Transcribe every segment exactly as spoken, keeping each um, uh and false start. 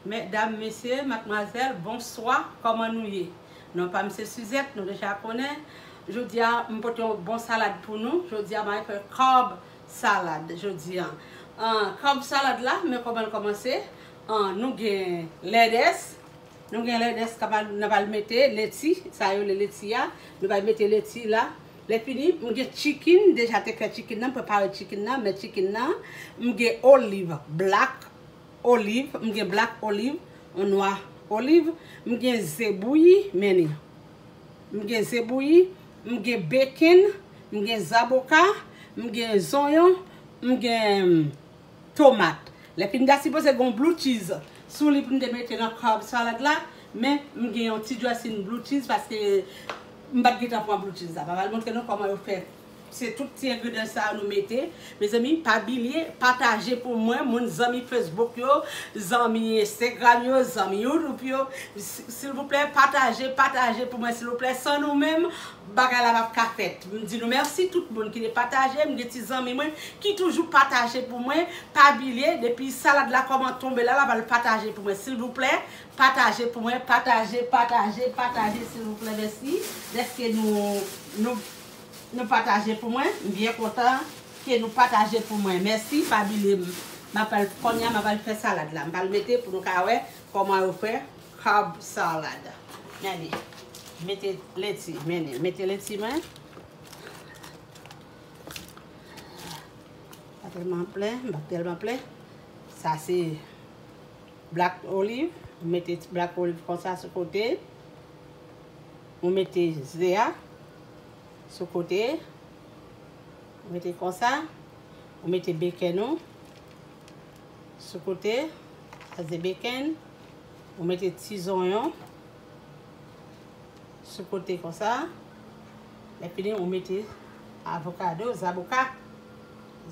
Medam, mesye, madmwazèl, bonswa, kòman nou ye? Non pa m se Suzette, nou deja konnen. Jodi a, m pote yon bon salad pou nou. Jodi a, m a fè carb salad jodi a. An, carb salad la, men kòman l kòmanse. An, nou gen lèdès. Nou gen lèdès, n a pral mete leti, sa yo le leti a. Nou pral mete leti la. Lè fini, m gen chicken, deja te fè chicken nan, m prepare chicken nan, men chicken nan, m gen olive, black olive, m gen black olive, yon nwa olive, m gen ze bouyi, men li. M gen ze bouyi, m gen bacon, m gen zaboka, m gen zonyon, m gen tomat. Lè fini, ta sipoze gen blue cheese sou li pou m te mete nan carb salad la, men m gen yon ti dressing blue cheese paske m pa t gentan pran blue cheese la. M pral montre nou kòman yo fè. Se tout ti engredyan sa a nou mete. Mezanmi, pa bliye pataje pou mwen, moun zanmi Facebook yo, zanmi Instagram yo, zanmi YouTube yo. Si- Silvouplè, pataje, pataje pou mwen, silvouplè. San nou menm, bagay la p ap ka fèt. M di nou mèsi tout moun ki te pataje. M gen ti zanmi mwen ki toujou pataje pou mwen. Pa bliye, depi salad la kòman tonbe la, l ap al pataje pou mwen, silvouplè. Pataje pou mwen, pataje, pataje, pataje, silvouplè, mèsi. Dèske nou, nou, nou pataje pou mwen. M byen kontan ke nou pataje pou mwen. Mèsi, pa bliye m. M ap al, kounye a, m ap al fè salad la. M pral mete pou nou ka wè kòman yo fè carb salad. Gade. Mete leti, men, mete leti mwen. Pa tèlman plen, m pa tèlman plen. Sa se black olive. Ou mete ti black olive konsa sou kote. Ou mete ze a sou kote. Ou mete konsa. Ou mete bacon ou sou kote. Sa se bacon. Ou mete ti zonyon sou kote konsa. Lè fini, ou mete avokado, zaboka.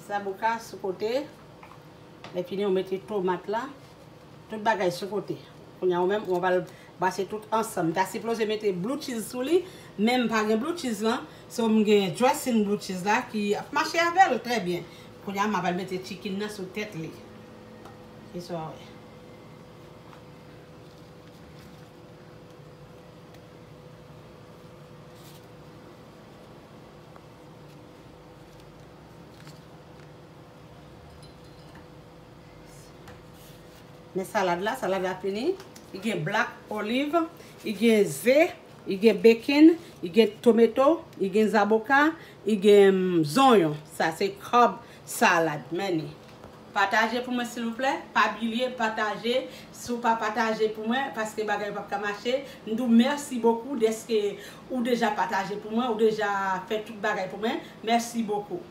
Zaboka sou kote. Lè fini, ou mete tomat la. Tout bagay sou kote. Kounye a, ou menm, ou pral brase tout ansanm. M ta sipoze mete blue cheese sou li, men m pa gen blue cheese lan. So, m gen dressing blue cheese la ki ap mache avè l trè byen. Kounye a, m ap al mete chicken nan sou tèt li. Se sa w wè. Men salad la, salad la fini. Li gen black olive, li gen ze, li gen bacon, li gen tomato, li gen zaboka, li gen, mm, zonyon. Sa se carb salad, men li. Pataje pou mwen, silvouplè. Pa bliye pataje. Si w pa pataje pou mwen, paske bagay yo p ap ka mache. M di w mèsi bokou dèske ou deja pataje pou mwen, ou deja fè tout bagay pou mwen. Mèsi bokou.